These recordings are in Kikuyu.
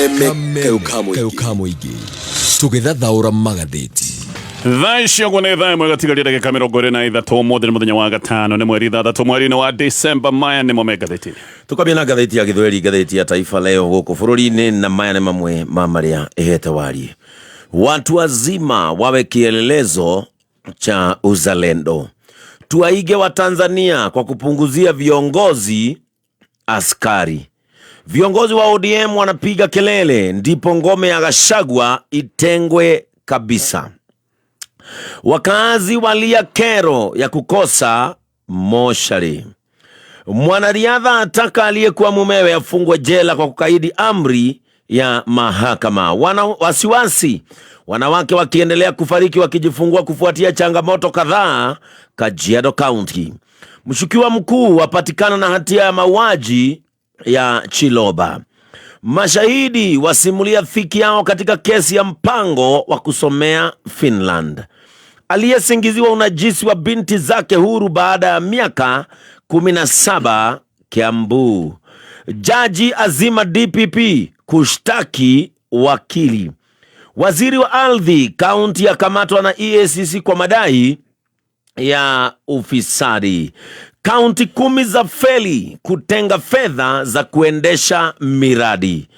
Kameme kayũ ka mũingĩ tũgĩthathaũra magathĩti. Thaa ici ũguo nĩ thaa ĩmwe gatigaria ndagĩka 23. Ũmũthĩ nĩ mũthenya wa gatano, nĩ mweri 6 mweri-inĩ wa December. Maya nĩmo me ngathĩti-inĩ. Tukambia na ngathĩti ya Gĩthweri, ngathĩti ya Taifa Leo gũkũ bũrũri-inĩ, na maya nĩ mamwe ma marĩa ĩhete warie. Watu wazima wawe kielelezo cha uzalendo. Tuwaige wa Tanzania kwa kupunguzia viongozi askari. Viongozi wa ODM wanapiga kelele, ndipo ngome ya Gachagua itengwe kabisa. Wakazi walia kero ya kukosa moshari. Mwanariadha ataka aliyekuwa mumewe afungwe jela kwa kukaidi amri ya mahakama. Wana wasiwasi wanawake wakiendelea kufariki wakijifungua kufuatia changamoto kadhaa Kajiado County. Mshukiwa mkuu apatikana na hatia ya mauaji ya Chiloba. Mashahidi wasimulia dhiki yao katika kesi ya mpango wa kusomea Finland. Aliyesingiziwa unajisi wa binti zake huru baada ya miaka 17 Kiambu. Jaji azima DPP kushtaki wakili. Waziri wa ardhi kaunti yakamatwa na EACC kwa madai ya ufisadi. Kaunti 10 za feli kutenga fedha za kuendesha miradi.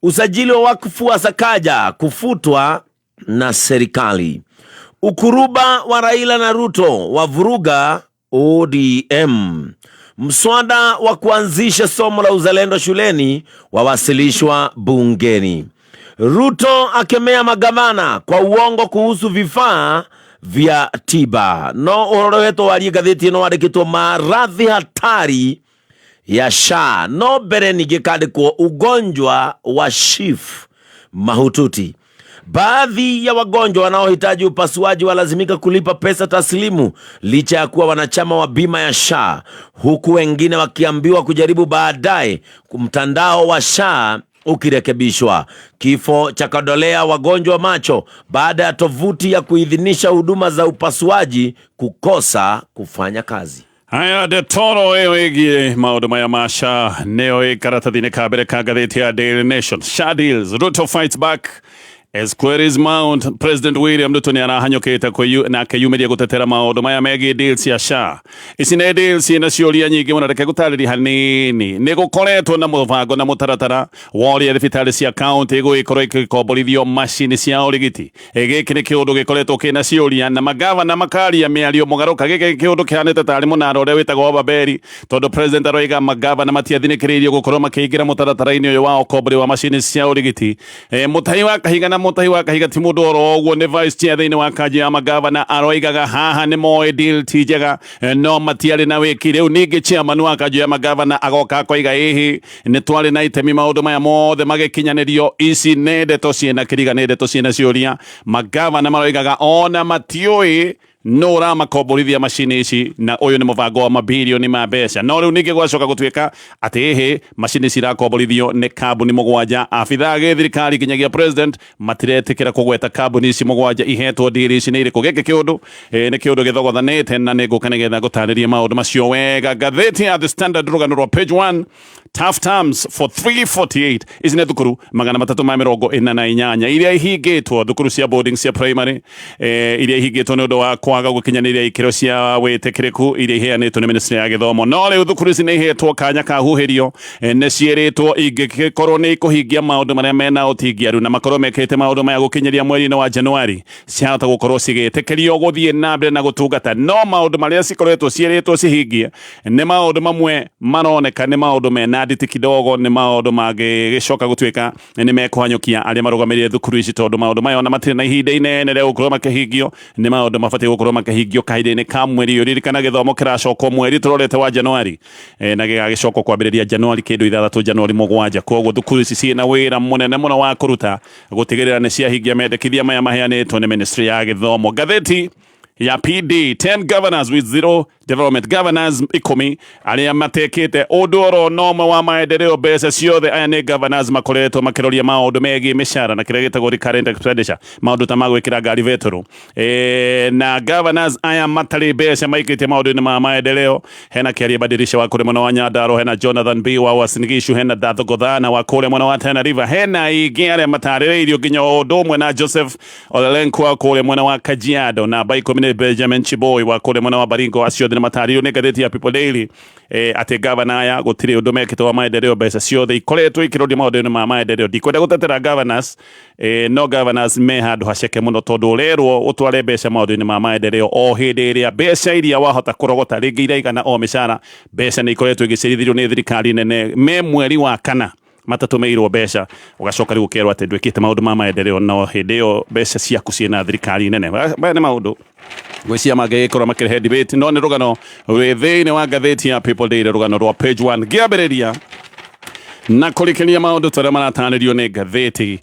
Usajili wa wakfu wa Sakaja kufutwa na serikali. Ukuruba wa Raila na Ruto wavuruga ODM. Mswada wa kuanzisha somo la uzalendo shuleni wawasilishwa bungeni. Ruto akemea magavana kwa uongo kuhusu vifaa vya tiba. No ũhoro wetwo warie ngathĩti ĩno wandĩkĩtwo maradhi hatari ya SHA. No mbere ningĩ kandĩkwo ugonjwa wa SHIF mahututi. Baadhi ya wagonjwa wanaohitaji upasuaji walazimika kulipa pesa taslimu licha ya kuwa wanachama wa bima ya SHA, huku wengine wakiambiwa kujaribu baadaye mtandao wa SHA ukirekebishwa. Kifo cha kodolea wagonjwa macho baada ya tovuti ya kuidhinisha huduma za upasuaji kukosa kufanya kazi. Haya, ndetoro ĩyo ĩgiĩ maũndũ maya ma SHA nĩyo ĩ karatathi-inĩ ka mbere ka ngathĩti ya Daily Nation. SHA deals, Ruto fights back as queries mount. President William Ruto nĩ arahanyũkĩte na akĩyumĩria gũtetera maũndũ maya megiĩ deals cia SHA. Ici nĩ deals ciĩna ciũria nyingĩ mũno, reke gũtarĩria hanini. Nĩ gũkoretwo na mũbango na mũtaratara wa ũrĩa thibitarĩ cia county igũgĩkorwo igĩkomborithio macini cia ũrigiti. Gĩkĩ nĩ kĩũndũ gĩkoretwo kĩna ciũria na magavana makaria mĩario mũgarũka. Gĩkĩ kĩũndũ kĩhanĩte tarĩ mũnara ũrĩa wĩtagwo wa Babeli, tondũ president aroiga magavana matiathinĩkĩrĩirio gũkorwo makĩingĩra mũtaratara-inĩ ũyũ wa ũkombori wa macini cia ũrigiti. Mũtahi wa Kahiga, na Mũtahi wa Kahiga ti mũndũ oro ũguo, nĩ vice chair thĩinĩ wa kanjũ ya magavana, aroigaga haha nĩ moĩ deal ti njega, no matiarĩ na wĩki. Rĩu ningĩ chairman wa kanjũ ya magavana agoka akoiga ĩhĩ nĩ twarĩ na itemi maũndũ maya mothe magĩkinyanĩrio. Ici nĩ ndeto ciĩna kĩriga, nĩ ndeto ciĩna ciũria. Magavana maroigaga ona matiũĩ no ũramakomborithia macini ici, na ũyũ nĩ mũbango wa mabirioni ma mbeca. No rĩu ningĩ gwacoka gũtuĩka atĩ ĩhĩ macini cirakomborithio nĩ kambuni 7. Abithaa gĩthirikari nginyagia president matiretĩkĩra kũgweta kambuni ici 7 ihetwo ndiri ici nĩ irĩkũ. Gĩkĩ kĩũndũ nĩ kĩũndũ gĩthogothanĩte, na nĩ ngũka nĩgetha ngũtarĩrie maũndũ macio wega. Ngathĩti ya The Standard, rũgano rwa page 1, tough terms for 348. Ici nĩ thukuru 348 iria ihingĩtwo, thukuru cia boarding cia primary iria ihingĩtwo nĩ ũndũ wa kwaga gũkinyanĩria ikĩro cia wĩtĩkĩrĩku iria iheanĩtwo nĩ ministry ya gĩthomo. No rĩu thukuru ici nĩ ihetwo kanya ka huhĩrio, nĩ ciĩrĩtwo ingĩkorwo nĩ ikũhingia maũndũ marĩa mena ũtingiaru na makorwo mekĩte maũndũ maya gũkinyĩria mweri-inĩ wa Januari, ciahota gũkorwo cigĩtĩkĩrio gũthiĩ na mbere na gũtungata. No maũndũ marĩa cikoretwo ciĩrĩtwo cihingie nĩ maũndũ mamwe maroneka nĩ maũndũ mena nditi kidogo, nĩ maũndũ mangĩgĩcoka gũtuĩka nĩ mekũhanyũkia arĩa marũgamĩrĩire thukuru ici, tondũ maũndũ maya ona matirĩ na ihinda inene rĩa gũkorwo makĩhingio. Nĩ maũndũ mabatiĩ gũkorwo makĩhingio kahinda-inĩ ka mweri ũyũ. Ririkana gĩthomo kĩracokwo mweri tũrorete wa Januari, na gĩgagĩcokwo kwambĩrĩria Januari kĩndũ 6, Januari 7. Koguo thukuru ici ciĩna wĩra mũnene mũno wa kũruta gũtigĩrĩra nĩ ciahingia mendekithia maya maheanĩtwo nĩ ministry ya gĩthomo. Ngathĩti Ya PD, 10 governors with zero development. Governors 10 arĩa matekĩte ũndũ oro no ũmwe wa maendeleo, mbeca ciothe. Aya nĩ governors makoretwo makĩroria maũndũ megiĩ mĩcara na kĩrĩa gĩtagwo recurrent expenditure, maũndũ ta ma gwĩkĩra ngari betũrũ. Na governors aya matarĩ mbeca maikĩtie maũndũ-inĩ ma maendeleo, hena Kĩaria Badirisha wa kũrĩa mwena wa Nyandarua, hena Jonathan B wa Uasin Gishu, hena Datho Godhana wa kũrĩa mwena wa Tana River, hena ingĩ arĩa matarĩrĩirio nginya o ũndũ ũmwe na Joseph Olelenku wa kũrĩa mwena wa Kajiado, na 10 nĩ Benjamin Chiboi wa kũrĩa mwena wa Baringo. Acio othe nĩ matarĩirio nĩ ngathĩti ya People Daily atĩ gavana aya gũtirĩ ũndũ mekĩte wa maendeleo, mbeca ciothe ikoretwo ikĩrorio maũndũ-inĩ ma maendeleo. Ndikwenda gũtetera governors, no governors me handũ haceke mũno, tondũ ũrerwo ũtware mbeca maũndũ-inĩ ma maendeleo o hĩndĩ ĩrĩa mbeca iria wahota kũrogota rĩngĩ iraigana o mĩcara. Mbeca nĩ ikoretwo igĩcerithĩrio nĩ thirikari nene, me mweri wa kana matatũmĩirwo mbeca, ũgacoka rĩu ũkerwo atĩ ndwĩkĩte maũndũ ma maendeleo, no hĩndĩ ĩyo mbeca ciaku ciĩna thirikari nene. Maya nĩ maũndũ gwĩciria mangĩgĩkorwo makĩrehe debate, no nĩ rũgano rwĩ thĩinĩ wa ngathĩti ya People Daily, rũgano rwa page 1. Ngĩambĩrĩria na kũrikĩria maũndũ ta ũrĩa maratarĩrio nĩ ngathĩti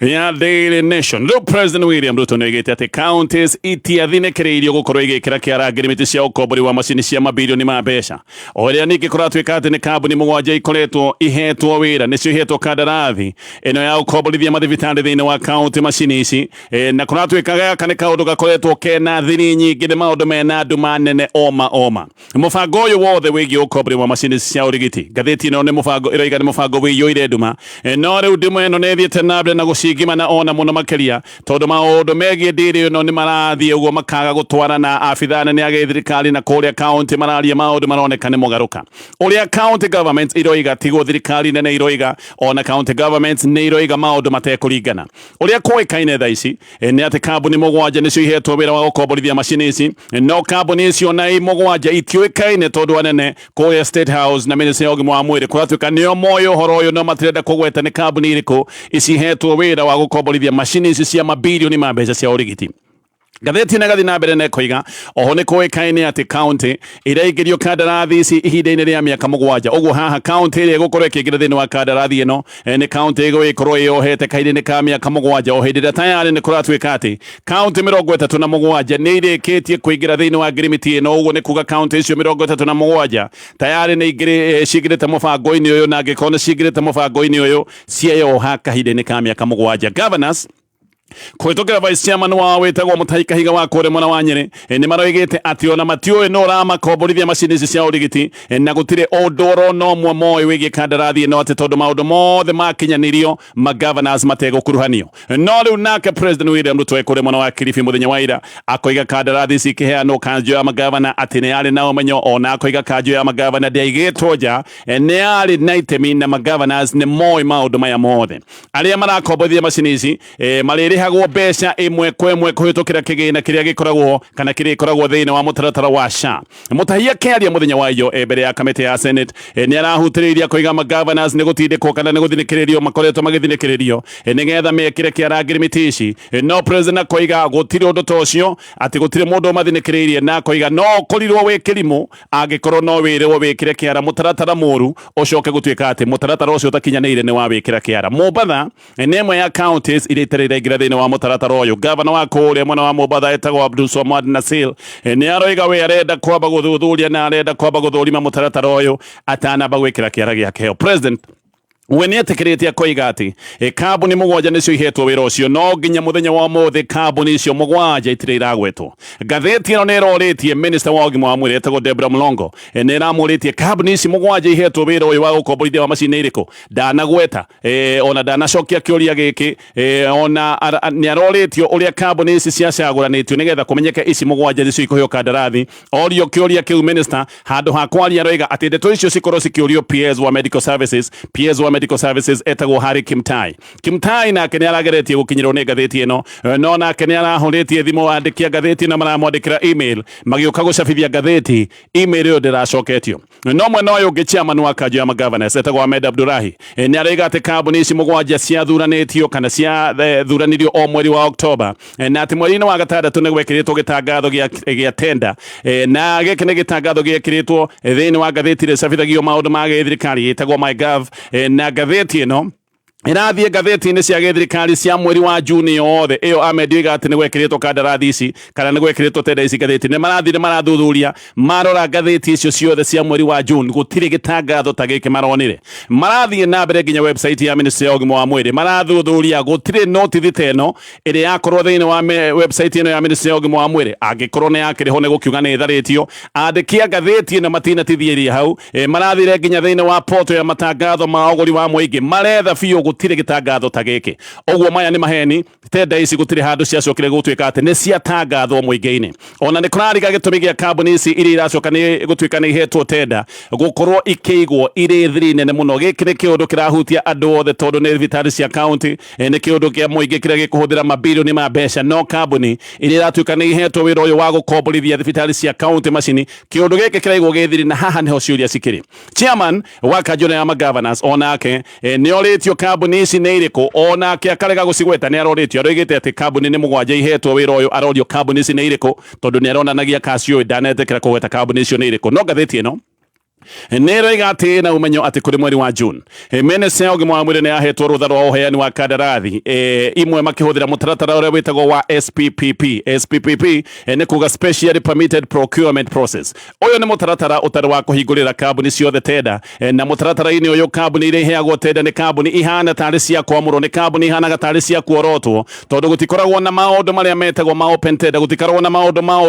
ya Daily Nation, rĩu President William Ruto nĩoigĩte atĩ counties itiathinĩkĩrĩirio gũkorwo igĩkĩra kĩara ngirimiti cia ũkombori wa macini cia mabirioni ma mbeca. O ĩrĩa ningĩ kũratuĩka atĩ nĩ kambuni 7 ikoretwo ihetwo wĩra, nĩcio ihetwo kandarathi ĩno ya ũkomborithia mathibitarĩ thĩinĩ wa county macini ici. Na kũratuĩka gaka nĩ kaũndũ gakoretwo kena thiri nyingĩ, nĩ maũndũ mena nduma nene oma oma. Mũbango ũyũ wothe wĩgiĩ ũkombori wa macini cia ũrigiti, ngathĩti ĩno nĩ mũbango ĩroiga nĩ mũbango wĩiyũire nduma. No rĩu nduma ĩno nĩ ĩthiĩte na mbere na gũcingimana ona mũno makĩria, tondũ maũndũ megiĩ ndĩrĩ ĩno nĩ marathiĩ ũguo makaga gũtwarana. Abithaa nene a gĩthirikari na kũrĩa county mararia maũndũ maroneka nĩ mũgarũka. Ũrĩa county government iroiga tiguo thirikari nene iroiga, ona county government nĩ iroiga maũndũ matekũringana. Ũrĩa kũĩkaine thaa ici nĩ atĩ kambuni 7 nĩcio ihetwo wĩra wa gũkomborithia macini ici, no kambuni icio na 7 itiũĩkaine, tondũ anene kũrĩa State House na Ministry ya ũgima wa mwĩrĩ kũratuĩka nĩo moĩ ũhoro ũyũ, no matirenda kũgweta nĩ kambuni irĩkũ icihetwo wĩra wa gũkomborithia macini ici cia mabirioni ma mbeca cia ũrigiti. Ngathĩti ĩno ĩgathiĩ na mbere na ĩkoiga oho nĩ kũĩkaine atĩ county iraingĩrio kandarathi ici ihinda-inĩ rĩa mĩaka 7. Ũguo haha county ĩrĩa ĩgũkorwo ĩkĩingĩra thĩinĩ wa kandarathi ĩno nĩ county ĩgũgĩkorwo ĩyohete kahinda-inĩ ka mĩaka 7, o hĩndĩ ĩrĩa tayarĩ nĩ kũratuĩka atĩ county 37 nĩ irĩkĩtie kũingĩra thĩinĩ wa ngirimiti ĩno. Ũguo nĩ kuga county icio 37 tayarĩ nĩ cingĩrĩte mũbango-inĩ ũyũ, na angĩkorwo nĩ cingĩrĩte mũbango-inĩ ũyũ cieyoha kahinda-inĩ ka mĩaka 7. Governors kũhĩtũkĩra vice chairman wao wĩtagwo Mũtahi Kahiga wa kũrĩa mwena wa Nyĩrĩ nĩ maroigĩte atĩ ona matiũĩ no ũramakomborithia macini ici cia ũrigiti, na gũtirĩ ũndũ oro no ũmwe moĩ wĩgiĩ kandarathi ĩno, atĩ tondũ maũndũ mothe makinyanĩrio ma governors mategũkuruhanio. No rĩu nake President William Ruto kũrĩa mwena wa Kilifi mũthenya wa ira akoiga kandarathi ici ikĩheanwo kanjũ ya magavana atĩ nĩ yarĩ na ũmenyo, ona akoiga kanjũ ya magavana ndĩaigĩtwo nja, nĩ yarĩ na itemi na magovernors nĩ moĩ maũndũ maya mothe. Arĩa marakomborithia macini ici marĩrĩhagwo mbeca ĩmwe kwa ĩmwe kũhĩtũkĩra kĩgĩna kĩrĩa gĩkoragwo kana kĩrĩa gĩkoragwo thĩinĩ wa mũtaratara wa SHA. Mũtahi akĩaria mũthenya wa iyo mbere ya kamĩtĩ ya Senate nĩ arahutĩrĩirie akoiga magovernors nĩ gũtindĩkwo kana nĩ gũthinĩkĩrĩrio makoretwo magĩthinĩkĩrĩrio nĩgetha mekĩre kĩara ngirimiti ici. No president akoiga gũtirĩ ũndũ ta ũcio, atĩ gũtirĩ mũndũ ũmathinĩkĩrĩirie, na akoiga no ũkorirwo wĩ kĩrimũ angĩkorwo no wĩrĩrwo wĩkĩre kĩara mũtaratara mũru, ũcoke gũtuĩka atĩ mũtaratara ũcio ũtakinyanĩire nĩ wa wĩkĩra kĩara. Mombatha nĩ ĩmwe ya counties iria itarĩ iraingĩra thĩinĩ wa mũtaratara ũyũ. Gavana wa kũrĩa mwena wa Mombatha etagwo Abdul Swamad Nassir nĩ aroiga we arenda kwamba gũthuthuria na arenda kwamba gũthũrima mũtaratara ũyũ atanamba gwĩkĩra kĩara gĩake. President we nĩ etĩkĩrĩte akoiga atĩ kambuni 7 nĩcio ihetwo wĩra ũcio, no nginya mũthenya wa ũmũthĩ kambuni icio 7 itirĩ iragwetwo. Ngathĩti ĩno nĩ ĩrorĩtie minister wa ũgima wa mwĩrĩ etagwo Debra Mlongo, nĩ ĩramũrĩtie kambuni ici 7 ihetwo wĩra ũyũ wa gũkomborithia wa macini irĩkũ. Ndanagweta, ona ndanacokia kĩũria gĩkĩ, ona nĩ arorĩtio ũrĩa kambuni ici ciacagũranĩtio nĩgetha kũmenyeke ici 7 nĩcio ikũheo kandarathi. Orio kĩũria kĩu minister handũ ha kwaria aroiga atĩ ndeto icio cikorwo cikĩũrio PS wa Medical Services. PS wa Medical Services etagwo Harry Kimtai. Kimtai nake nĩ arageretie gũkinyĩrwo nĩ ngathĩti ĩno, no nake nĩ arahũrĩtie thimũ andĩki a ngathĩti na maramwandĩkĩra email magĩũka gũcabithia ngathĩti, email ĩyo ndĩracoketio. No mwena ũyũ ũngĩ chairman wa kanjũ ya magovernors etagwo Ahmed Abdulahi nĩ aroiga atĩ kambuni ici 7 ciathuranĩtio kana ciathuranirio o mweri wa Oktoba, na atĩ mweri-inĩ wa gatandatũ nĩ gwekĩrĩtwo gĩtangatho gĩa tenda, na gĩkĩ nĩ gĩtangatho gĩekĩrĩtwo thĩinĩ wa ngathĩti ĩrĩa ĩcabithagio maũndũ ma gĩthirikari ĩtagwo MyGov, na ngathĩti ĩno Ĩrathiĩ ngathĩti-inĩ cia gĩthirikari cia mweri wa Juni yothe ĩyo. Ahmed oiga atĩ nĩ gwekĩrĩtwo kandarathi ici kana nĩ gwekĩrĩtwo tenda ici ngathĩti. Nĩ marathire marathuthuria, marora ngathĩti icio ciothe cia mweri wa Juni, gũtirĩ gĩtangatho ta gĩkĩ maronire. Marathiĩ na mbere nginya website ya Ministry ya ũgima wa mwĩrĩ, marathuthuria, gũtirĩ notithi ta ĩno ĩrĩa yakorwo thĩinĩ wa website ĩno ya Ministry ya ũgima wa mwĩrĩ. Angĩkorwo nĩ yakĩrĩ ho, nĩ gũkiuga nĩ ĩtharĩtio. Andĩki a ngathĩti ĩno matinatithiĩria hau, marathire nginya thĩinĩ wa portal ya matangatho ma ũgũri wa mũingĩ, maretha biũ, gũtirĩ gĩtangatho ta gĩkĩ. Ũguo maya nĩ maheni. Tenda ici gũtirĩ handũ ciacokire gũtuĩka atĩ nĩ ciatangathwo mũingĩ-inĩ. Ona nĩ kũrariga gĩtũmi gĩa kambuni ici iria iracoka nĩ gũtuĩka nĩ ihetwo tenda gũkorwo ikĩigwo irĩ thiri nene mũno. Gĩkĩ nĩ kĩũndũ kĩrahutia andũ othe, tondũ nĩ thibitarĩ cia kaunti, nĩ kĩũndũ kĩa mũingĩ kĩrĩa gĩkũhũthĩra mabilioni ma mbeca, no kambuni iria iratuĩka nĩ ihetwo wĩra ũyũ wa gũkomborithia thibitarĩ cia kaunti macini, kĩũndũ gĩkĩ kĩraigwo gĩthiri. Na haha nĩho ciũria cikĩrĩ. Chairman wa kanjũ ya magovernors onake nĩ orĩtio kambuni ici nĩ irĩkũ, onake akarega gũcigweta. Nĩ arorĩtio, aroigĩte atĩ kambuni nĩ mũgwanja ihetwo wĩra ũyũ. Arorio kambuni ici nĩ irĩkũ, tondũ nĩ aronanagia kaciũĩ, ndanetĩkĩra kũgweta kambuni icio nĩ irĩkũ. No ngathĩti ĩno nĩ ĩroiga atĩ na ũmenyo atĩ kũrĩ mweri wa June, Ministry ya ũgima wa mwĩrĩ nĩ yahetwo rũtha rwa ũheani wa kandarathi imwe makĩhũthĩra mũtaratara ũrĩa wĩtagwo wa SPPP. SPPP nĩ kuga Specially Permitted Procurement Process. Ũyũ nĩ mũtaratara ũtarĩ wa kũhingũrĩra kambuni ciothe tenda, na mũtaratara-inĩ ũyũ kambuni iria iheagwo tenda nĩ kambuni ihana tarĩ cia kwamũrwo, nĩ kambuni ihanaga tarĩ cia kuorotwo, tondũ gũtikoragwo na maũndũ marĩa metagwo ma open tender, gũtikoragwo na maũndũ ma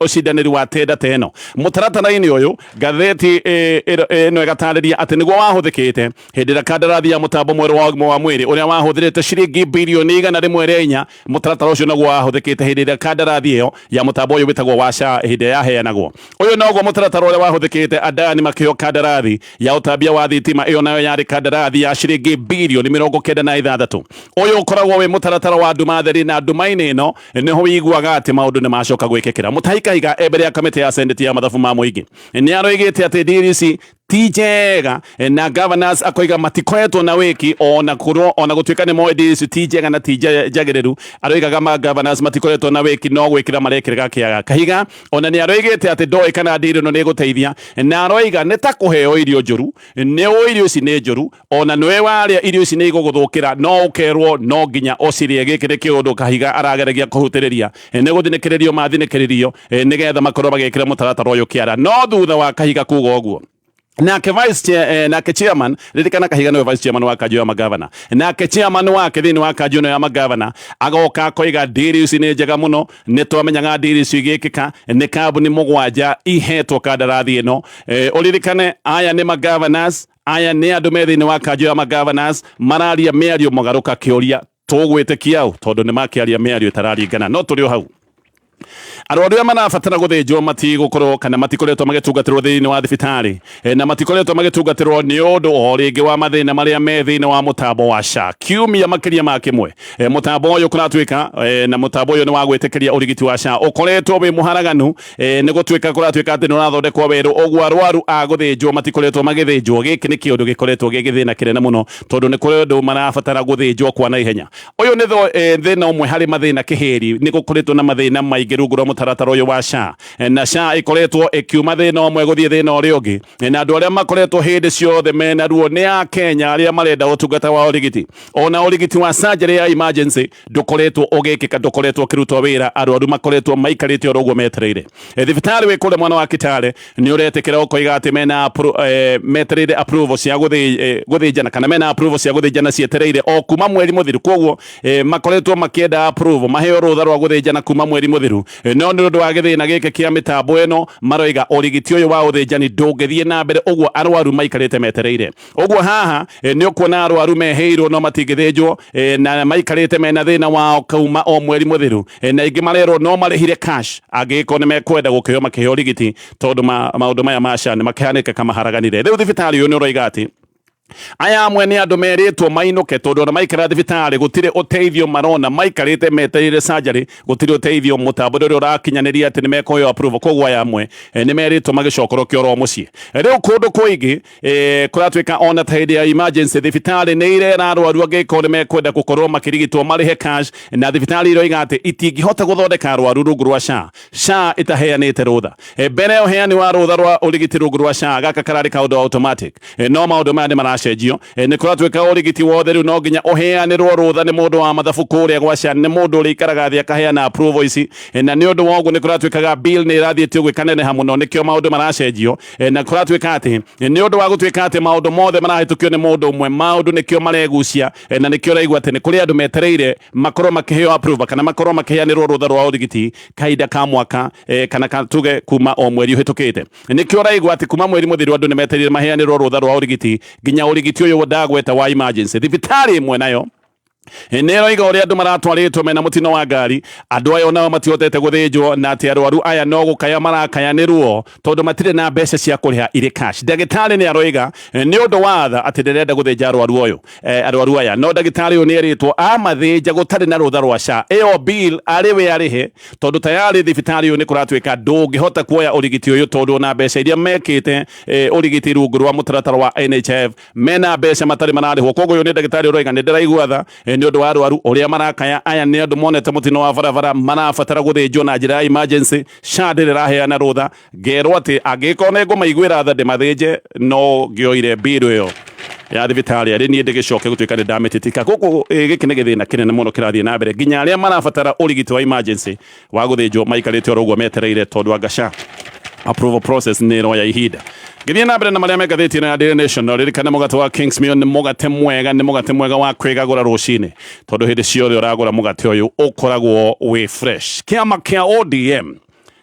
ũcindanĩri wa tenda ta ĩno. Mũtaratara-inĩ ũyũ, ngathĩti ĩno ĩgatarĩria atĩ nĩguo wahũthĩkĩte hĩndĩ ĩrĩa kandarathi ya mũtambo mwerũ wa ũgima wa mwĩrĩ ũrĩa wahũthĩrĩte ciringi bilioni 104. Mũtaratara ũcio naguo wahũthĩkĩte hĩndĩ ĩrĩa kandarathi ĩyo ya mũtambo ũyũ wĩtagwo wa SHA hĩndĩ ĩrĩa yaheanagwo. Ũyũ noguo mũtaratara ũrĩa wahũthĩkĩte Adani makĩheo kandarathi ya ũtambia wa thitima. Ĩyo nayo yarĩ kandarathi ya ciringi bilioni 96. Ũyũ ũkoragwo wĩ mũtaratara wa nduma theri, na nduma-inĩ ĩno nĩho wĩiguaga atĩ maũndũ nĩ macoka gwĩkĩkĩra. Mutahi Kahiga e mbere ya kamĩtĩ ya Senate ya mathabu ma mũingĩ nĩ aroigĩte atĩ deal ici ti njega, na governors akoiga matikoretwo na wĩki ona korwo ona gũtuĩka nĩ moĩ deal ici ti njega na ti njagĩrĩru. Aroigaga ma governors matikoretwo na wĩki, no gwĩkĩra marekĩraga kĩaga. Kahiga ona nĩ aroigĩte atĩ ndoĩ kana deal ĩno nĩ ĩgũteithia, na aroiga nĩ ta kũheo irio njũru. Nĩ ũĩ irio ici nĩ njũru, ona nĩwe warĩa irio ici nĩ igũgũthũkĩra, no ũkerwo no nginya ũcirĩe. Gĩkĩ nĩ kĩũndũ Kahiga arageragia kũhutĩrĩria. Nĩ gũthinĩkĩrĩrio mathinĩkĩrĩrio nĩgetha makorwo magĩkĩra mũtaratara ũyũ kĩara. No thutha wa Kahiga kuga ũguo, nake vice chair, nake chairman, ririkana Kahiga niwe vice chairman wa kanjũ ya magavana, nake chairman wake thĩinĩ wa kanjũ ĩno ya magavana agoka akoiga ndiri ici nĩ njega mũno, nĩ twamenyaga ndiri icio igĩkĩka. Nĩ kambuni mũgwanja ihetwo kandarathi ĩno. Ũririkane aya nĩ magavanars, aya nĩ andũ me thĩinĩ wa kanjũ ya magavanars mararia mĩario mũgarũka. Kĩũria, tũgwĩtĩkia ũ? Tondũ nĩ makĩaria mĩario ĩtararingana. No tũrĩ o hau, arwaru arĩa marabatara gũthĩnjwo matigũkorwo kana matikoretwo magĩtungatĩrwo thĩinĩ wa thibitarĩ, na matikoretwo magĩtungatĩrwo nĩ ũndũ o rĩngĩ wa mathĩna marĩa me thĩinĩ wa mũtambo wa SHA. Kiumia makĩria ma kĩmwe, mũtambo ũyũ kũratuĩka, na mũtambo ũyũ nĩ wa gwĩtĩkĩria ũrigiti wa SHA, ũkoretwo wĩ mũharaganu. Nĩ gũtuĩka kũratuĩka atĩ nĩ ũrathondekwo werũ, ũguo arwaru a gũthĩnjwo matikoretwo magĩthĩnjwo. Gĩkĩ nĩ kĩũndũ gĩkoretwo gĩ gĩthĩna kĩnene mũno, tondũ nĩ kũrĩ andũ marabatara gũthĩnjwo kwa naihenya. Ũyũ nĩ thĩna ũmwe harĩ mathĩna kĩhĩri. Nĩ gũkoretwo na mathĩna maingĩ rungu rwa mũtaratara ũyũ wa SHA, na SHA ĩkoretwo ĩkiuma thĩna ũmwe gũthiĩ thĩna ũrĩa ũngĩ, na andũ arĩa makoretwo hĩndĩ ciothe mena ruo nĩ a Kenya arĩa marenda ũtungata wa ũrigiti. Ona ũrigiti wa surgery ya emergency ndũkoretwo ũgĩkĩka, ndũkoretwo ũkĩrutwo wĩra. Arwaru makoretwo maikarĩte oro ũguo metereire. Thibitarĩ wĩ kũrĩa mwena wa Kitale nĩ ũretĩkĩra ũkoiga atĩ mena metereire approval cia gũthĩnjana, kana mena approval cia gũthĩnjana cietereire o kuma mweri mũthiru. Koguo makoretwo makĩenda approval, maheo rũtha rwa gũthĩnjana kuma mweri mũthiru, no nĩ ũndũ wa gĩthĩna gĩkĩ kĩa mĩtambo ĩno, maroiga ũrigiti ũyũ wa ũthĩnjani ndũngĩthiĩ na mbere. Ũguo arwaru maikarĩte metereire ũguo. Haha nĩ ũkuona arwaru mehĩirwo no matingĩthĩnjwo, na maikarĩte mena thĩna wao kuma o mweri mũthiru, na ingĩ marerwo no marĩhire cash angĩgĩkorwo nĩ mekwenda gũkĩheo makĩheo ũrigiti, tondũ maũndũ maya ma SHA nĩ makĩhanĩka kamaharaganire. Rĩu thibitarĩ ũyũ nĩ ũroiga atĩ aya amwe nĩ andũ merĩtwo mainũke, tondũ ona maikara thibitarĩ gũtirĩ ũteithio marona. Maikarĩte metereire surgery, gũtirĩ ũteithio, mũtambo ũrĩa ũrakinyanĩria atĩ nĩ mekũheo approval. Koguo aya amwe nĩ merĩtwo magĩcokorwo oro mũciĩ. Rĩu kũndũ kũingĩ kũratuĩka ona ta hĩndĩ ya emergency thibitarĩ nĩ irera arwaru angĩkorwo nĩ mekwenda gũkorwo makĩrigitwo marĩhe cash, na thibitarĩ iroiga atĩ itingĩhota gũthondeka arwaru rungu rwa SHA, SHA ĩtaheanĩte rũtha. Mbere ya ũheani wa rũtha rwa ũrigiti rungu rwa SHA, gaka kararĩ kaũndũ automatic, no maũndũ maya nĩ mara maracenjio. Nĩ kũratuĩka ũrigiti wothe rĩu no nginya ũheanĩrwo rũtha nĩ mũndũ wa mathabu kũrĩa gwa SHA, nĩ mũndũ ũrĩa ikaraga thĩ akaheana approval ici. Na nĩ ũndũ wa ũguo nĩ kũratuĩkaga bill nĩ ĩrathiĩte ũguo ĩkaneneha mũno, nĩkĩo maũndũ maracenjio. Na kũratuĩka atĩ nĩ ũndũ wa gũtuĩka atĩ maũndũ mothe marahĩtũkio nĩ mũndũ ũmwe, maũndũ nĩkĩo maregucia. Na nĩkĩo ũraigua atĩ nĩ kũrĩ andũ metereire makorwo makĩheo approval kana makorwo makĩheanĩrwo rũtha rwa ũrigiti kahinda ka mwaka, kana tuge kuma o mweri ũhĩtũkĩte. Nĩkĩo ũraigua atĩ kuma mweri mũthiru andũ nĩ metereire maheanĩrwo rũtha rwa ũrigiti, nginya ũrigiti ũyũ ndagweta wa emergency. Thibitarĩ ĩmwe nayo nĩ ĩroiga ũrĩa andũ maratwarĩtwo mena mũtino wa ngari, andũ aya onao matihotete gũthĩnjwo, na atĩ arwaru aya no gũkaya marakaya nĩ ruo tondũ matirĩ na mbeca cia kũrĩha irĩ cash. Ndagĩtarĩ nĩ aroiga nĩ ũndũ wa tha atĩ ndĩrenda gũthĩnja arwaru ũyũ, arwaru aya, no ndagĩtarĩ ũyũ nĩ erĩtwo amathĩnja gũtarĩ na rũtha rwa SHA, ĩyo bill arĩ we arĩhe, tondũ tayarĩ thibitarĩ ũyũ nĩ kũratuĩka ndũngĩhota kuoya ũrigiti ũyũ, tondũ ona mbeca iria mekĩte ũrigiti rungu rwa mũtaratara wa NHIF mena mbeca matarĩ mararĩhwo. Koguo ũyũ nĩ ndagĩtarĩ ũroiga nĩ ndĩraigua tha nĩ ũndũ wa arwaru ũrĩa marakaya. Aya nĩ andũ monete mũtino wa barabara, marabatara gũthĩnjwo na njĩra ya emergency. SHA ndĩrĩ ĩraheana rũtha, ngerwo atĩ angĩkorwo nĩ ngũmaiguĩra tha ndĩmathĩnje, no ngĩoire bill ĩyo ya thibitarĩ arĩ niĩ ndĩgĩcoke gũtuĩka nĩ ndamĩtitika. Gũkũ gĩkĩ nĩ gĩthĩna kĩnene mũno kĩrathiĩ na mbere, nginya arĩa marabatara ũrigiti wa emergency wa gũthĩnjwo maikarĩte oro ũguo metereire, tondũ anga SHA approval process nĩ ĩroya ihinda. Ngĩthiĩ na mbere na marĩa me ngathĩti ĩno ya Daily Nation, no ririkane mũgate wa Kingsmill nĩ mũgate mwega, nĩ mũgate mwega wa kwĩgagũra rũcinĩ, tondũ hĩndĩ ciothe ũragũra mũgate ũyũ ũkoragwo wĩ fresh. Kĩama kĩa ODM,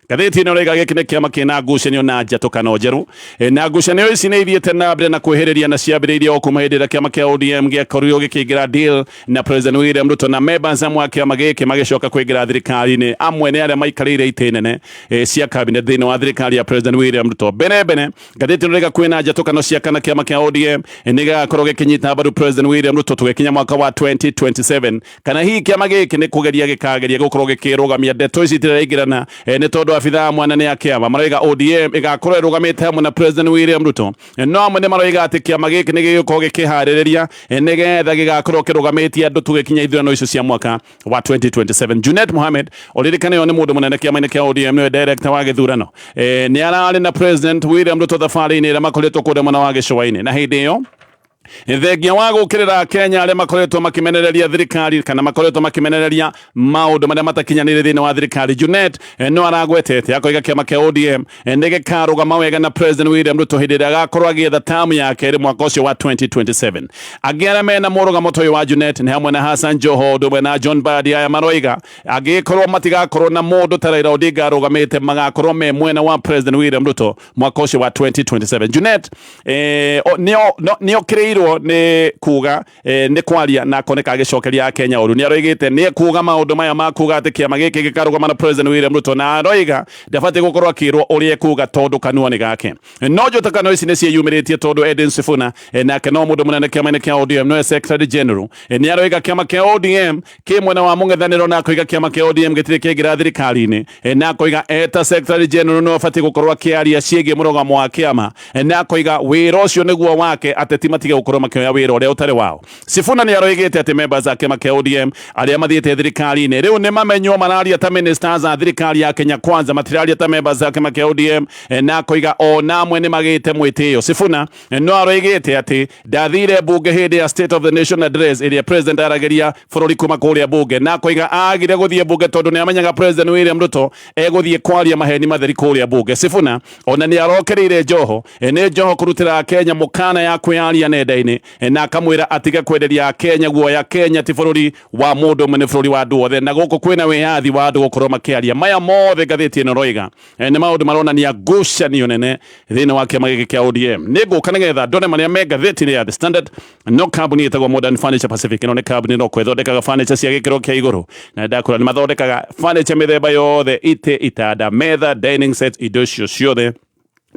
ngathĩti ĩno ĩroiga gĩkĩ nĩ kĩama kĩna ngucanio na njatũkano njerũ. Na ngucanio ici nĩ ithiĩte na mbere na kwĩhĩrĩria, na ciambĩrĩirie o kuma hĩndĩ ĩrĩa kĩama kĩa ODM gĩakorirwo gĩkĩingĩra deal na President William Ruto, na members amwe a kĩama gĩkĩ magĩcoka kũingĩra thirikari-inĩ. Amwe nĩ arĩa maikarĩire itĩ nene cia cabinet thĩinĩ wa thirikari ya President William Ruto. Mbere mbere ngathĩti ĩno ĩroiga kwĩna njatũkano cia kana kĩama kĩa ODM nĩ gĩgakorwo gĩkĩnyita mbaru President William Ruto tũgĩkinya mwaka wa 2027, kana hihi kĩama gĩkĩ nĩ kũgeria gĩkageria gũkorwo gĩkĩrũgamia. Ndeto ici itiraingĩrana, nĩ tondũ abithaa mwana nĩ a kĩama maroiga ODM ĩgakorwo ĩrũgamĩte hamwe na President William Ruto, no amwe nĩ maroiga atĩ kĩama gĩkĩ nĩ gĩgũkorwo gĩkĩharĩrĩria nĩgetha gĩgakorwo kĩrũgamĩtie andũ tũgĩkinya ithurano icio cia mwaka wa 2027. Junet Mohamed, ũririkane ũyũ nĩ mũndũ mũnene kĩama-inĩ kĩa ODM, nĩwe director wa gĩthurano. Nĩ ararĩ na President William Ruto thabarĩ-inĩ ĩrĩa makoretwo kũrĩa mwena wa gĩcũa-inĩ, na hĩndĩ ĩyo thengia wa gũkĩrĩra Kenya arĩa makoretwo makĩmenereria thirikari kana makoretwo makĩmenereria maũndũ marĩa matakinyanĩire thĩinĩ wa thirikari, Junet no aragwetete akoiga kĩama kĩa ODM nĩ gĩkarũgama wega na President William Ruto hĩndĩ ĩrĩa agakorwo agĩetha tamu ya kerĩ mwaka ũcio wa 2027. Angĩ arĩa mena mũrũgamo ta ũyũ wa Junet nĩ hamwe na Hassan Joho, ũndũ ũmwe na John Mbadi. Aya maroiga angĩkorwo matigakorwo na mũndũ ta Raila Odinga arũgamĩte, magakorwo me mwena wa President William Ruto mwaka ũcio wa 2027. Junet nĩ okĩrĩirwo nĩ kuga, nĩ kwaria na akoneka agĩcokeria Akenya ũru. Nĩ aroigĩte nĩ ekuga maũndũ maya ma kuga atĩ kĩama gĩkĩ gĩkarũgama na President William Ruto, na aroiga ndabatiĩ gũkorwo akĩrwo ũrĩa ekuga tondũ kanua nĩ gake. No njũtakano ici nĩ ciĩyumĩrĩtie tondũ Edwin Sifuna, nake no mũndũ mũnene kĩama-inĩ kĩa ODM, nowe Secretary General, nĩ aroiga kĩama kĩa ODM kĩ mwena wa mũng'ethanĩro, na akoiga kĩama kĩa ODM gĩtirĩ kĩaingĩra thirikari-inĩ, na akoiga eta Secretary General nĩwe ũbatiĩ gũkorwo akĩaria ciĩgiĩ mũrũgamo wa kĩama, na akoiga wĩra ũcio nĩguo wake, ateti matige gũkorwo makĩoya wĩra ũrĩa ũtarĩ wao. Sifuna nĩ aroigĩte atĩ members a kĩama kĩa ODM arĩa mathiĩte thirikari-inĩ rĩu nĩ mamenywo mararia ta ministers a thirikari ya Kenya Kwanza, matiraria ta members a kĩama kĩa ODM, na akoiga o namwe nĩ magĩte mwĩtĩo. Sifuna no aroigĩte atĩ ndathire bunge hĩndĩ ya State of the Nation Address ĩrĩa president aragĩria bũrũri kuma kũrĩa bunge, na akoiga agire gũthiĩ bunge tondũ nĩ amenyaga President William Ruto egũthiĩ kwaria maheni matheri kũrĩa bunge. Sifuna ona nĩ arokereire Joho, nĩ Joho kũrutĩra Kenya mũkana ya kwĩyaria nenda-inĩ, na akamwĩra atige kwenderia Kenya guoya. Kenya ti bũrũri wa mũndũ ũmwe, nĩ bũrũri wa andũ othe, na gũkũ kwĩna wĩyathi wa andũ gũkorwo makĩaria. Maya mothe ngathĩti ĩno roiga nĩ maũndũ maronania ngucanio nene thĩinĩ wa kĩama gĩkĩ kĩa ODM. Nĩ ngũka nĩgetha ndone marĩa me ngathĩti-inĩ ya The Standard. No kambuni ĩtagwo Modern Furniture Pacific, ĩno nĩ kambuni no kwĩthondekaga furniture cia gĩkĩro kĩa igũrũ, na ndakũra nĩ mathondekaga furniture mĩthemba yothe, itĩ, itanda, metha, dining set, indo icio ciothe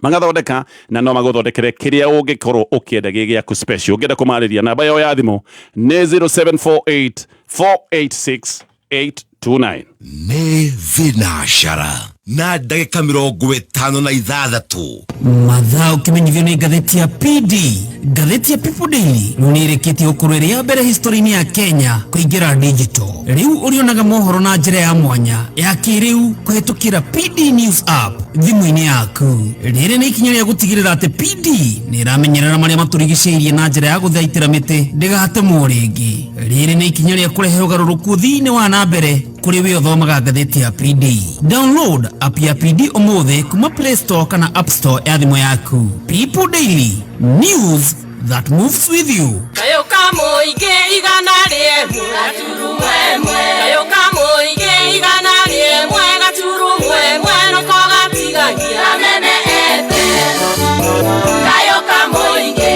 magathondeka, na no magũthondekere kĩrĩa ũngĩkorwo ũkĩenda gĩ gĩaku special. Ũngĩenda kũmarĩria, namba yao ya thimũ nĩ 0748 486 829. Nĩ thinacara. Na ndagĩka 56. Mathaa ũkĩmenyithio nĩ ngathĩti ya PD. Ngathĩti ya People Daily rĩu nĩ ĩrĩkĩtie gũkorwo ĩrĩ ya mbere history-inĩ ya Kenya kũingĩra digital. Rĩu ũrĩonaga mohoro na njĩra ya mwanya ya kĩrĩu kũhĩtũkĩra PD News app thimũ-inĩ yaku. Rĩrĩ nĩ ikinya rĩa gũtigĩrĩra atĩ PD nĩ ĩramenyerera marĩa matũrigicĩirie na njĩra ya gũthaitĩra mĩtĩ ndĩgatemwo rĩngĩ. Rĩrĩ nĩ ikinya rĩa kũrehe ũgarũrũku thĩinĩ wa na mbere kũrĩ we ũthomaga ngathĩti ya PD. Download app ya PD ũmũthĩ kuma Play Store kana App Store ya thimũ yaku. People Daily, news that moves with you. Kayo kamũingĩ 101.1, kayo kamũingĩ 101.1, noko gatigagia Kameme FM. Kayo kamũingĩ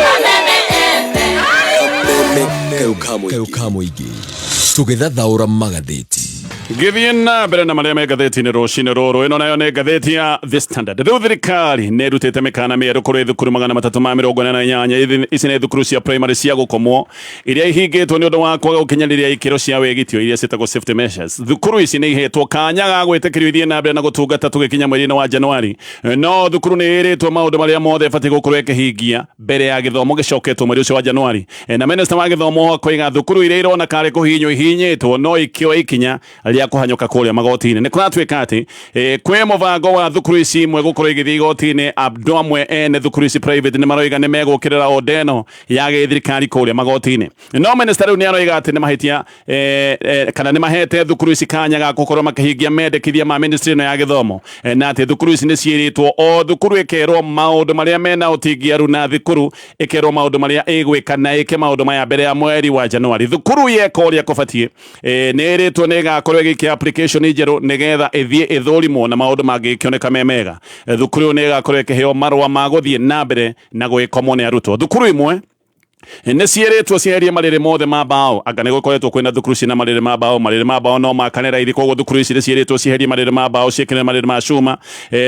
Kameme FM. Kameme ka mũingĩ tũgĩthathaũra magathĩti. Ngĩthiĩ na mbere na marĩa me ngathĩti-inĩ rũcinĩ rũrũ, ĩno nayo nĩ ngathĩti ya The Standard. Rĩu thirikari nĩ ĩrutĩte mĩkana mĩerũ kũrĩ thukuru 348. Ici nĩ thukuru cia primary cia gũkomwo iria ihingĩtwo nĩ ũndũ wa kwaga gũkinyanĩria ikĩro cia wĩgitio iria ciĩtagwo safety measures. Thukuru ici nĩ ihetwo kanya ga gwĩtĩkĩrio ithiĩ na mbere na gũtungata tũgĩkinya mweri-inĩ wa Januari, no thukuru nĩ ĩrĩtwo maũndũ marĩa mothe ĩbatiĩ gũkorwo ĩkĩhingia mbere ya gĩthomo gĩcoketwo mweri ũcio wa Januari. Na minister wa gĩthomo akoiga thukuru iria irona karĩ kũhihinywo ihihinyĩtwo no ikĩoe ikinya rĩa kũhanyũka kũrĩa magoti-inĩ. Nĩ kũratuĩka atĩ kwĩ mũbango wa thukuru ici imwe gũkorwo igĩthiĩ igoti-inĩ. Andũ amwe ene thukuru ici private nĩ maroiga nĩ megũkĩrĩra order ĩno ya gĩthirikari kũrĩa magoti-inĩ, no minister rĩu nĩ aroiga atĩ nĩ mahĩtia kana nĩ mahete thukuru ici kanya ga gũkorwo makĩhingia mendekithia ma ministry ĩno ya gĩthomo, na atĩ thukuru ici nĩ ciĩrĩtwo, o thukuru ĩkerwo maũndũ marĩa mena ũtingiaru, na thukuru ĩkerwo maũndũ marĩa ĩgwĩka na ĩke maũndũ maya mbere ya mweri wa Januari. Thukuru yeka ũrĩa kũbatiĩ, nĩ ĩrĩtwo nĩ ĩgakorwo ĩgĩikia application njerũ nĩgetha ĩthiĩ ĩthũrimwo, na maũndũ mangĩkĩoneka me mega, thukuru ĩyo nĩ ĩgakorwo ĩkĩheo marũa ma gũthiĩ na mbere na gwĩkomwo nĩ arutwo. Thukuru imwe nĩ ciĩrĩtwo cieherie marĩrĩ mothe ma mbaũ. Anga nĩ gũkoretwo kwĩna thukuru ciĩna marĩrĩ ma mbaũ. Marĩrĩ ma mbaũ no makane raithi, koguo thukuru ici nĩ ciĩrĩtwo cieherie marĩrĩ ma mbaũ, ciĩkĩre marĩrĩ ma cuma.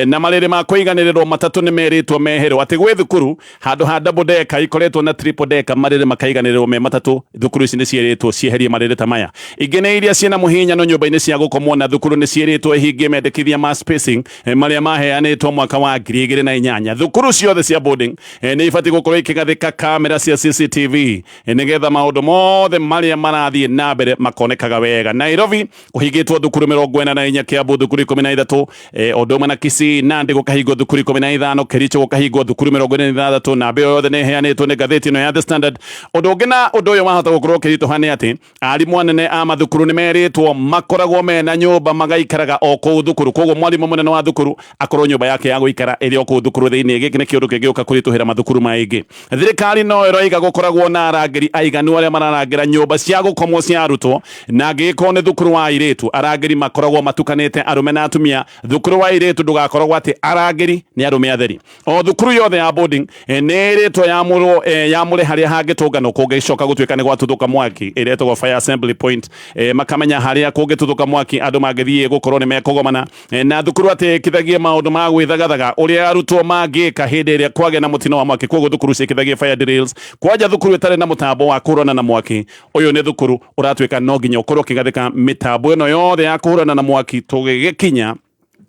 Na marĩrĩ ma kũiganĩrĩrwo matatũ nĩ merĩtwo meherwo, atĩ gwĩ thukuru handũ ha double decker ikoretwo na triple decker, marĩrĩ makaiganĩrĩrwo me matatũ. Thukuru ici nĩ ciĩrĩtwo cieherie marĩrĩ ta maya. Ingĩ nĩ iria ciĩna mũhinyano nyũmba-inĩ cia gũkomwo, na thukuru nĩ ciĩrĩtwo ihingie mendekithia ma spacing marĩa maheanĩtwo mwaka wa 2008. Thukuru ciothe cia boarding nĩ ibatiĩ gũkorwo ikĩgathĩka kamera cia CCTV nĩgetha maũndũ mothe marĩa marathiĩ na mbere makonekaga wega. Nairobi kũhingĩtwo thukuru 44, Kiambu thukuru 13, ũndũ ũmwe na Kisii. Nandi gũkahingwo thukuru 15, Kericho gũkahingwo thukuru 46. Namba ĩyo yothe nĩ ĩheanĩtwo nĩ ngathĩti ĩno ya The Standard. Ũndũ ũngĩ na ũndũ ũyũ wahota gũkorwo ũkĩritũha nĩ atĩ arimũ anene a mathukuru nĩ merĩtwo makoragwo mena nyũmba magaikaraga o kũu thukuru, koguo mwarimũ mũnene wa thukuru akorwo nyũmba yake ya gũikara ĩrĩ o kũu thukuru thĩinĩ. Gĩkĩ nĩ kĩũndũ kĩngĩũka kũritũhĩra mathukuru maingĩ. Thirikari no ĩroiga gũkoragwo na arangĩri aiganu arĩa mararangĩra nyũmba cia gũkomwo cia arutwo, na angĩgĩkorwo nĩ thukuru wa airĩtu, arangĩri makoragwo matukanĩte arũme na atumia. Thukuru wa airĩtu ndũgakoragwo atĩ arangĩri nĩ arũme atheri. O thukuru yothe ya boarding nĩ ĩrĩtwo yamũrwo, yamũre harĩa hangĩtũnganwo kũngĩcoka gũtuĩka nĩ gwatuthũka mwaki, ĩrĩa ĩtagwo fire assembly point. Makamenya harĩa kũngĩtuthũka mwaki andũ mangĩthiĩ gũkorwo nĩ mekũgomana. Na thukuru atĩ ĩkithagie maũndũ ma gwĩthagathaga ũrĩa arutwo mangĩka hĩndĩ ĩrĩa kwagĩa na mũtino wa mwaki, koguo thukuru ciĩkithagie fire drills. Kwanja thukuru ĩtarĩ na mũtambo wa kũhũrana na mwaki, ũyũ nĩ thukuru ũratuĩka no nginya ũkorwo ũkĩgathĩka mĩtambo ĩno yothe ya kũhũrana na mwaki tũgĩgĩkinya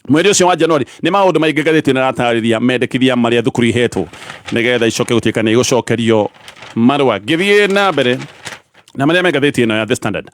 mweri ũcio wa Januari. Nĩ maũndũ maingĩ ngathĩti ĩno ĩratarĩria mendekithia marĩa thukuru ihetwo nĩgetha icoke gũtuĩka nĩ igũcokerio marũa. Ngĩthiĩ na mbere na marĩa me ngathĩti ĩno ya The Standard,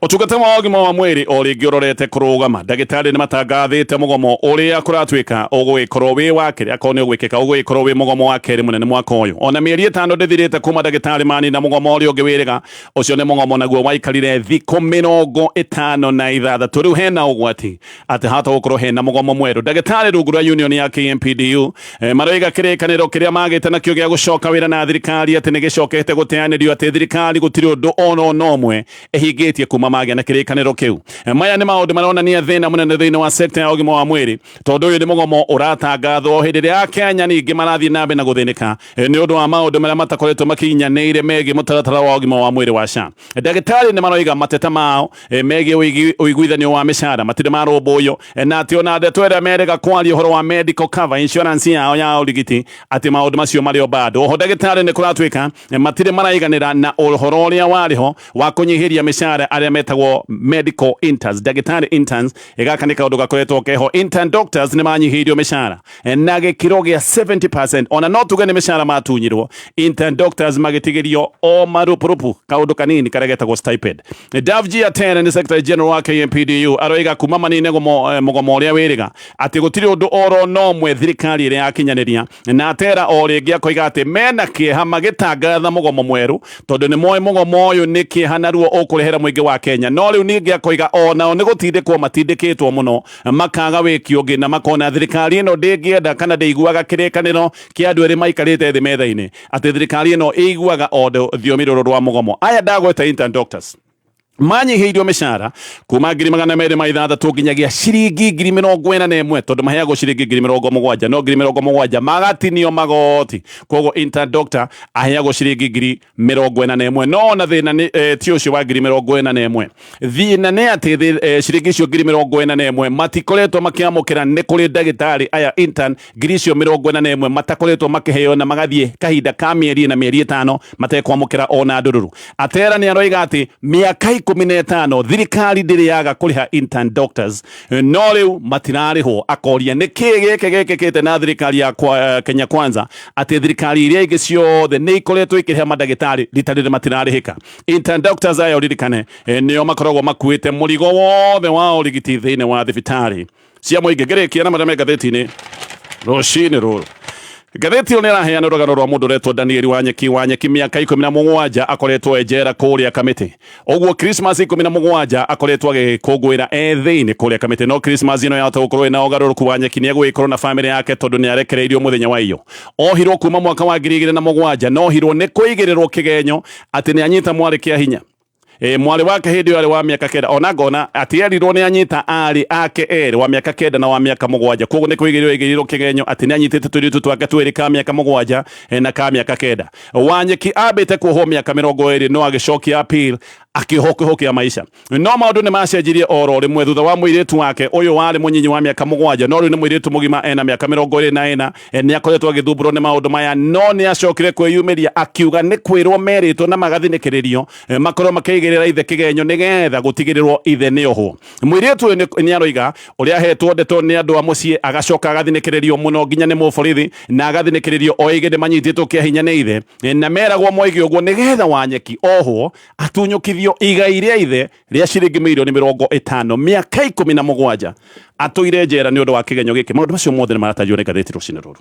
ũtungata wa ũgima wa mwĩrĩ o rĩngĩ ũrorete kũrũgama. Ndagĩtarĩ nĩ matangathĩte mũgomo ũrĩa kũratuĩka ũgũgĩkorwo wĩ wa kerĩ, akorwo nĩ ũgwĩkĩka, ũgũgĩkorwo wĩ mũgomo wa kerĩ mũnene mwaka ũyũ. Ona mĩeri 5 ndĩthirĩte kuma ndagĩtarĩ manina mũgomo ũrĩa ũngĩ wĩrĩga. Ũcio nĩ mũgomo naguo waikarire thikũ 56. Rĩu hena ũgwati atĩ hata gũkorwo hena mũgomo mwerũ. Ndagĩtarĩ rungu rwa union ya KMPDU maroiga kĩrĩkanĩro kĩrĩa magĩte nakĩo gĩa gũcoka wĩra na thirikari atĩ nĩ gĩcokete gũteanĩrio, atĩ thirikari gũtirĩ ũndũ ona ũmwe ĩhingĩtie kuma magĩa na kĩrĩkanĩro kĩu. Maya nĩ maũndũ maronania thĩna mũnene thĩinĩ wa sekta ya ũgima wa mwĩrĩ, tondũ ũyũ nĩ mũgomo ũratangathwo hĩndĩ ĩrĩa Akenya ningĩ marathiĩ na mbere na gũthĩnĩka nĩ ũndũ wa maũndũ marĩa matakoretwo makinyanĩire megiĩ mũtaratara wa ũgima wa mwĩrĩ wa SHA. Ndagĩtarĩ nĩ maroiga mateta mao megiĩ ũiguithanio wa mĩcara matirĩ marũmbũiyo, na atĩ ona ndeto ĩrĩa merĩga kwaria ũhoro wa medical cover insurance yao ya ũrigiti, atĩ maũndũ macio marĩ o bado oho. Ndagĩtarĩ nĩ kũratuĩka matirĩ maraiganĩra na ũhoro ũrĩa warĩ ho wa kũnyihĩria mĩcara arĩa Metagwo medical interns, ndagĩtarĩ interns. Gaka nĩ kaũndũ gakoretwo keho. Intern doctors nĩ manyihĩirio mĩcara na gĩkĩro gĩa 70%, ona no tuge nĩ mĩcara matunyirwo. Intern doctors magĩtigĩrio o marupurupu, kaũndũ kanini karĩa getagwo stipend. Davji Atene nĩ secretary general wa KMPDU, aroiga kuma manine mũgomo ũrĩa wĩrĩga atĩ gũtirĩ ũndũ oro no mwe thirikari ĩrĩa yakinyanĩria. Na Atera o rĩngĩ akoiga atĩ mena kĩeha magĩtangatha mũgomo mwerũ, tondũ nĩ moĩ mũgomo ũyũ nĩ kĩeha naruo ũkũrehera mũingĩ wa Kenya. No rĩu ningĩ akoiga onao nĩ gũtindĩkwo matindĩkĩtwo mũno, makaga wĩki ũngĩ, na makona thirikari ĩno ndĩngĩenda kana ndĩiguaga kĩrĩkanĩro kĩa andũ erĩ maikarĩte thĩ metha-inĩ, atĩ thirikari ĩno ĩiguaga o thiomi rũrũ rwa mũgomo. Aya ndagweta, intern doctors manyihĩirio mĩcara kuma 206,000 nginyagia ciringi 41,000, tondũ maheagwo ciringi 70,000, no 70,000 magatinio magoti. Koguo intern doctor aheagwo ciringi 41,000. No ona thĩna nĩ ti ũcio wa 41,000. Thĩna nĩ atĩ ciringi icio 41,000 matikoretwo makĩamũkĩra. Nĩ kũrĩ ndagĩtarĩ aya intern ngiri icio 41 matakoretwo makĩheo, na magathiĩ kahinda ka mĩeri 4, mĩeri 5 matekwamũkĩra ona ndũrũrũ. Atera nĩ aroiga atĩ mĩaka 15 thirikari ndĩrĩ yaga kũrĩha intern doctors, no rĩu matirarĩhwo. Akoria nĩ kĩĩ gĩkĩ gĩkĩkĩte na thirikari ya Kenya Kwanza, atĩ thirikari iria ingĩ ciothe nĩ ikoretwo ikĩrĩha mandagĩtarĩ, rita rĩrĩ matirarĩhĩka. Intern doctors aya, ũririkane, nĩo makoragwo makuĩte mũrigo wothe wa ũrigiti thĩinĩ wa thibitarĩ cia mũingĩ. Ngĩrĩkia na marĩa me ngathĩti-inĩ rũcinĩ rũrũ, ngathĩti ĩyo nĩ ĩraheana rũgano rwa mũndũ ũretwo Daniel Wanyeki. Wanyeki mĩaka 17 akoretwo e njera kũrĩa Kamĩtĩ. Ũguo Christmas 17 akoretwo agĩkũngũĩra e thĩinĩ kũrĩa Kamĩtĩ. No Christmas ĩno yahota gũkorwo ĩna ũgarũrũku. Wanyeki nĩ egũgĩkorwo na famĩlĩ yake, tondũ nĩ arekereirio mũthenya wa iyo. Ohirwo kuma mwaka wa 2007, na ohirwo nĩ kũigĩrĩrwo kĩgenyo atĩ nĩ anyita mwarĩ kĩa hinya. Mwarĩ wake hĩndĩ ĩyo arĩ wa mĩaka 9. Ona ngona atĩ erirwo nĩ anyita arĩ ake erĩ, wa mĩaka 9 na wa mĩaka 7. Koguo nĩ kũigĩrĩrwo igĩrĩrwo kĩgenyo atĩ nĩ anyitĩte tũirĩtu twake twĩrĩ ka mĩaka 7 na ka mĩaka 9. Wanyeki ambĩte kuohwo mĩaka 20, no agĩcokia appeal, akĩohwo kĩoho kĩa maisha. No maũndũ nĩ macenjirie oro rĩmwe thutha wa mũirĩtu wake ũyũ warĩ mũnyinyi wa mĩaka 7, no rĩu nĩ mũirĩtu mũgima, ena mĩaka 24. Nĩ akoretwo agĩthumbũrwo nĩ maũndũ maya, no nĩ acokire kwĩyumĩria akiuga nĩ kwĩrwo merĩtwo na magathinĩkĩrĩrio makorwo makĩigĩrĩra ithe kĩgenyo nĩgetha gũtigĩrĩrwo ithe nĩ ohwo. Mũirĩtu ũyũ nĩ aroiga ũrĩa ahetwo ndeto nĩ andũ a mũciĩ, agacoka agathinĩkĩrĩrio mũno nginya nĩ mũborithi, na agathinĩkĩrĩrio o igĩrĩ manyitĩtwo kĩa hinya nĩ ithe, na meragwo moige ũguo nĩgetha Wanyeki ohwo atunyũkithio igai rĩa ithe rĩa ciringi mirioni 50. Mĩaka 17 atũire njera nĩ ũndũ wa kĩgenyo gĩkĩ. Maũndũ macio mothe nĩ maratajio nĩ ngathĩti rũcinĩ rũrũ.